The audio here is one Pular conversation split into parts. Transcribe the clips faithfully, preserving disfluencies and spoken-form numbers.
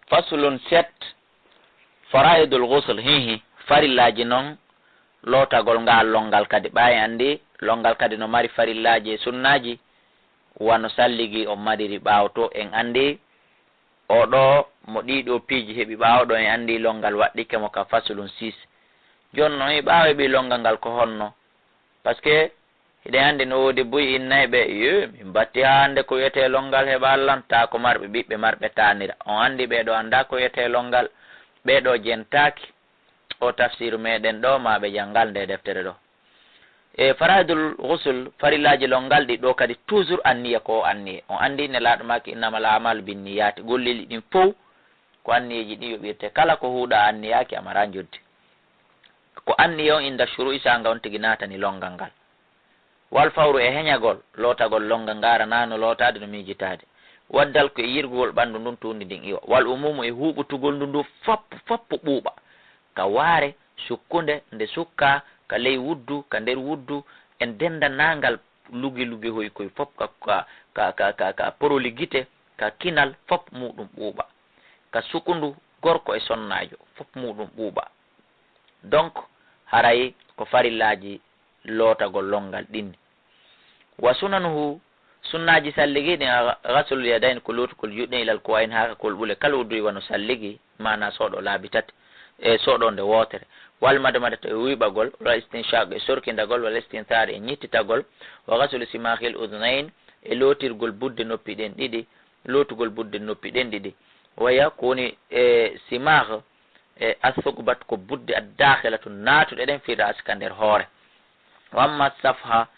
Faslun set, faraidul ghusl, hihi, farillaaji non lootagol ngal lonngal kadi. Ɓay en anndi lonngal kadi no mari farillaaji e sunnaaji, wano salligi on mariri ɓaawo to. En anndi oo ɗoo mo ɗii ɗoo piiji heɓi ɓaawo ɗoo, en anndi lonngal waɗɗike mo ka faslun six. Jooni non, e ɓaawo heɓi lonngal ngal ko honno? Parce que hiɗen anndi no woodi buy innayɓe, "Yee, min batti haa hannde ko wi'etee lonngal heɓaa lan, taa ko marɓe ɓiɓɓe marɓe taanira." On anndi ɓee ɗoo anndaa ko wi'etee lonngal, ɓee ɗoo jentaaki oo tafsiru meɗen ɗoo, maa ɓe janngal ndee deftere ɗoo. E faraidul ghusl, farillaaji lonngal ɗi ɗoo kadi toujours anniya ko o anniye. On anndi Nelaaɗo maaki, "Innamal a'malu binniyaati." Golleeji ɗin fow ko anniyeeji ɗin yoɓirtee. Kala ko huuɗaa anniyaaki a maraa njoddi. Ko anniya on inda shuru'i sanga on tigi naatani lonngal ngal. Wal fawru e heñagol, lootagol lonngal ngal aranaa no lootaade no miijitaade. Waddal ko e yirgugol ɓanndu ndun tuundi ndin iwa. Wal umumu e huuɓutugol ndu ndu fop, fop ɓuuɓa. Ka waare, sukkunde, nde sukkaa, ka ley wuddu, ka nder wuddu, e denndanangal luge luge hoy koy fop ka, ka, ka, ka, ka, ka poroli gite, ka kinal fop muuɗum ɓuuɓa. Ka sukundu gorko e sonnaajo fop muuɗum ɓuuɓa. Donc, haray ko farillaaji lootagol lonngal ɗin. Wa sunanuhu, sunnaaji salligi ɗin, a-, ghaslul yadayn, ko lootugol juuɗe ɗen ilal kuwa'ayn haa ka kolɓule, kal wudu'i wano salligi, maanaa sooɗo laabi tati, e sooɗo nde wootere. Wal madmadatu e wuyɓagol, wal istinshaq e sorkindagol, wal istinthar e ñittitagol, wa ghaslu simakhil udhunayn e lootirgol budde noppi ɗen ɗiɗi, lootugol budde noppi ɗen ɗiɗi. Waya ko woni e simakh, e as-suqbat ko budde ad-dakhilatu naatuɗe ɗen fi ra'si ka nder hoore. Wa amma safha,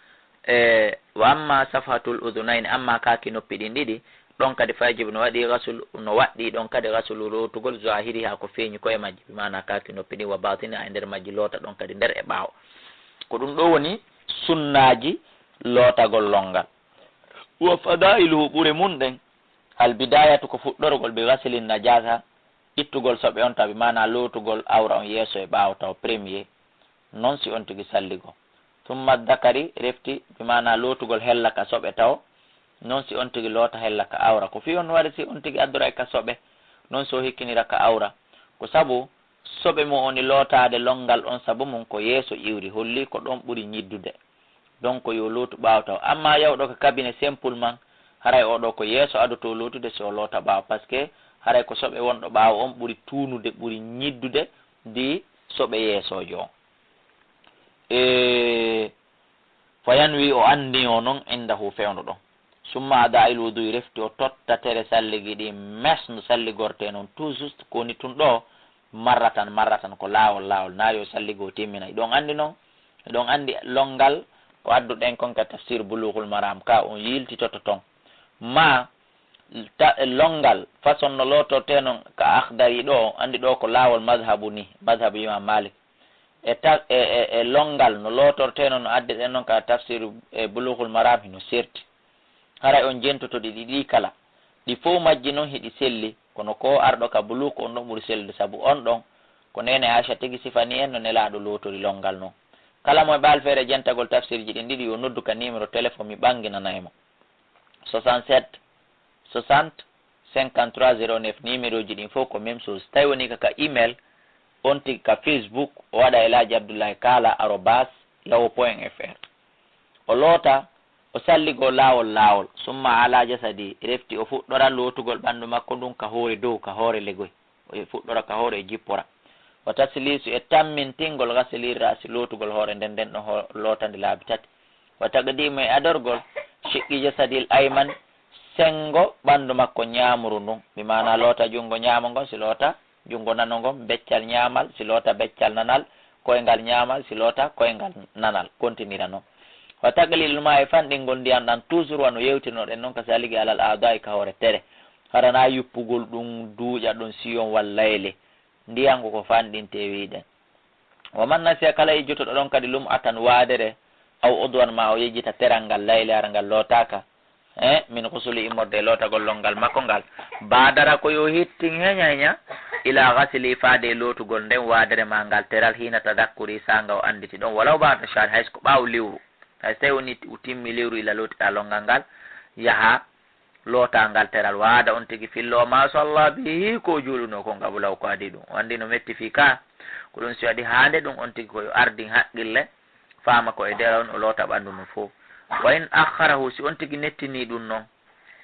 e, wa amma safhatul udhunayn, amma kaaki noppi ɗin ɗiɗi, ɗon kadi fa yajibu no waɗi ghaslu, no waɗɗi ɗon kadi ghaslu lootugol zahiriha ko feeñi ko e majji, bi maana kaaki noppi ɗin wa batiniha e nder majji loota ɗon kadi nder e ɓaawo. Ko ɗum ɗo woni sunnaaji lootagol lonngal. Wa fadailuhu ɓure mun ɗen, al bidayatu ko fuɗɗorgol bi ghaslin najasa, ittugol soɓe on tawi maana lootugol awra on yeeso e ɓaawo taw premier. Non si on tigi salligo. Summa dhakari refti, bi maana lootugol hella ka soɓe taw. Non si on tigi loota hella ka awra. Ko fii on waɗi si on tigi addoray ka soɓe. Non si o hikkinira ka awra. Ko sabu soɓe mo oni lootaade lonngal on sabu mun ko yeeso iwri. Holli ko ɗon ɓuri ñiddude. Donc yo lootu ɓaawo taw. Amma yawɗo ka kabine simple man, haray oo ɗoo ko yeeso adotoo lootude si o loota ɓaawo. Parce que haray ko soɓe wonɗo ɓaawo on ɓuri tuunude, ɓuri ñiddude di soɓe yeesoojo on. E, fa yanwi o anniyo non indahu fewndo ɗon. Summa ada il wudu'i refti o totta tere salligi ɗi mes no salligortee non tout juste ko woni tun ɗoo marratan marratan ko laawol laawol naa yo salligo timmina. Hiɗon anndi non, hiɗon anndi lonngal ko adduɗen kon ka tafsir Bulughul Maram ka on yiltitoto ton. Ma ta-, lonngal façon no lootortee non ka Akhdari ɗoo, anndi ɗoo ko laawol madhabu ni, madhabu Imam Malik. E ta-, e, e, e lonngal no lootortee non no addeɗen non ka tafsir e Bulughul Maram hino serti. Haray on jentoto ɗi ɗiɗi kala. Ɗi fow majji non hiɗi selli, kono ko arɗo ka Bulugh on ɗon ɓuri sellude sabu on ɗon ko neene Aisha tigi sifani en no Nelaaɗo lootori lonngal non. Kala mo e ɓaal feere jentagol tafsirji ɗin ɗiɗi yo noddu ka nimero telefon mi ɓannginanay mo. Soixante-sept soixante cinquante-trois zéro neuf, numéroji ɗin fow ko même chose. Tawi woni ka, ka email, on tigi ka Facebook, o waɗa Elaaji Abdullahi Kaala arobase yahoo point F R. O loota, o salligoo laawol laawol, summa ala jasadi, refti o fuɗɗora lootugol ɓanndu makko ndun ka hoore dow, ka hoore legoy. O fuɗɗora ka hoore, o jippora. Wa tasliisu e tammintingol, ghasli ra'si, lootugol hoore nden, nden ɗon ho-, lootande laabi tati. Wa taqdiimu e adorgol, shiqqi jasadil ayman, senngo ɓanndu makko ñaamuru ndun, bi maana loota junngo ñaamo ngon, si loota junngo nano ngon, beccal ñaamal, si loota beccal nanal, koyngal ñaamal, si loota koyngal nanal, kontinira non. Wa taqlilul maa'i, fanɗingol ndiyan ɗan, toujours wano yewtirnoɗen non ka saligi alal aadaa'i ka hoore tere. Haranaa yuppugol ɗun, duuƴa ɗun siyon walla layle. Ndiyan ko ko fanɗintee wi'uɗen. Wa man nasiya, kala ijjotoɗo ɗon kadi lum'atan waadere, aw udwan, ma o yejjita teral ngal, layli hara ngal lootaaka, eh, min ghusuli, immorde e lootagol lonngal makko ngal, baadara, ko yo hittin heña heña, ila ghasili, faade e lootugol nden waadere ma ngal teral, hiina tadakkuri, saanga o annditi ɗon, walaw ba'da shahri, hay so ko ɓaawo lewru, hay so tawi woni o timmi lewru ila lootiɗaa lonngal ngal, yaha lootaangal teral, wa aada on tigi filloo maa salla bihi ko o juulunoo kon qablahu ko adii ɗun. O anndi no metti fii ka, ko ɗun si waɗi haande ɗun on tigi ko yo ardin haqqille, faama ko e dera on o loota ɓanndu ndun fow. Wa in akhkharahu, si on tigi nettinii ɗun non,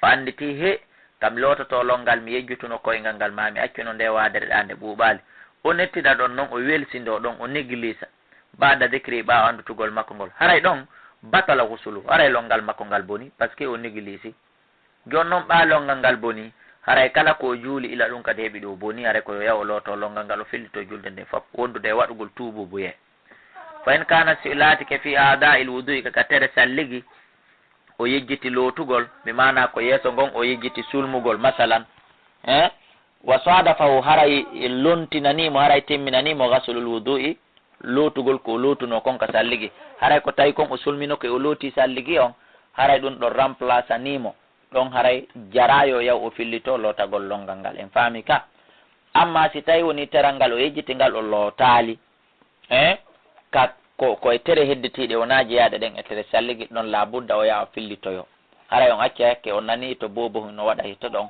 o annditi he, ka mi loototo lonngal, mi yejjutuno koyngal ngal, maa mi accuno nde waadere ɗaa nde ɓuuɓaali. O nettina ɗon non, o welsindoo ɗon, o négligea. Ba'da dhikri, ɓaawo anndutugol makko ngol. Haray ɗon, batala ghusluhu, haray lonngal makko ngal bonii, parce que o négligii. Jooni non ɓaa lonngal ngal bonii, haray kala ko o juuli ila ɗun kadi heɓi ɗo bonii, haray ko yo yahu o looto lonngal ngal, o fillito julde nden fow, wondude e waɗugol tuubuubuyee. Fa in kaana, si laatike fii a'daa'il wuduu'i, ka, ka tere salligi, o yejjiti lootugol, bi maanaa ko yeeso ngon o yejjiti sulmugol, masalan, eh? Wa saadafahu, haray lontinanii mo, haray timminanii mo ghaslul wuduu'i, lootugol ko o lootunoo kon ka salligi. Haray ko tawi kon o sulminoke, o looti salligi on, haray ɗun ɗon remplaceanii mo. Ɗon haray jaraa yo yahu o fillito lootagol lonngal ngal. En faami ka? Amma si tawi wonii teral ngal o yejjiti ngal o lootaali, eh, ka, ko, ko e tere hedditiiɗe wonaa jeyaaɗe ɗen e tere salligi, ɗon laabudda o yaha o fillitoyo. Haray on acca hakke, on nanii to boobo no waɗa hito ɗon.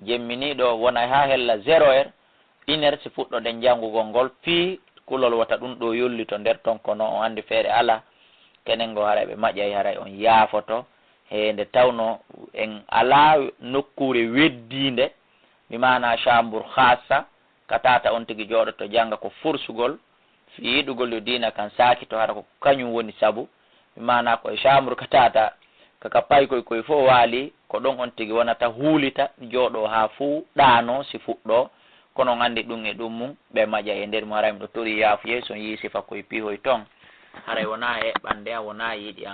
Jemminiiɗo wona haa hella zéro heure, une heure si fuɗɗoɗen janngugol ngol, fii kulol wota ɗun ɗoo yollito nder ton, kono on anndi feere alaa. Kenen ngo haray ɓe maƴay, haray on yaafoto. He nde tawnoo en alaa nokkuure weddiinde, bi maanaa chambre khaassa, ka tata on tigi jooɗoto jannga ko forsugol, fii yiɗugol yo diina kan saakito, hara ko kañun woni sabu. Mi maanaa ko e chambre ka tata, ka, ka paykoy koy fow waali, ko ɗon on tigi wonata huulita, jooɗoo haa fuu ɗaanoo si fuɗɗoo. Kono on anndi ɗun e ɗun mun, ɓe maƴa e nder mun, haray miɗo torii yaafuyee si on yi'ii sifa koy pihoy ton. Haray wonaa e eɓɓande an, wonaa e yiɗi an.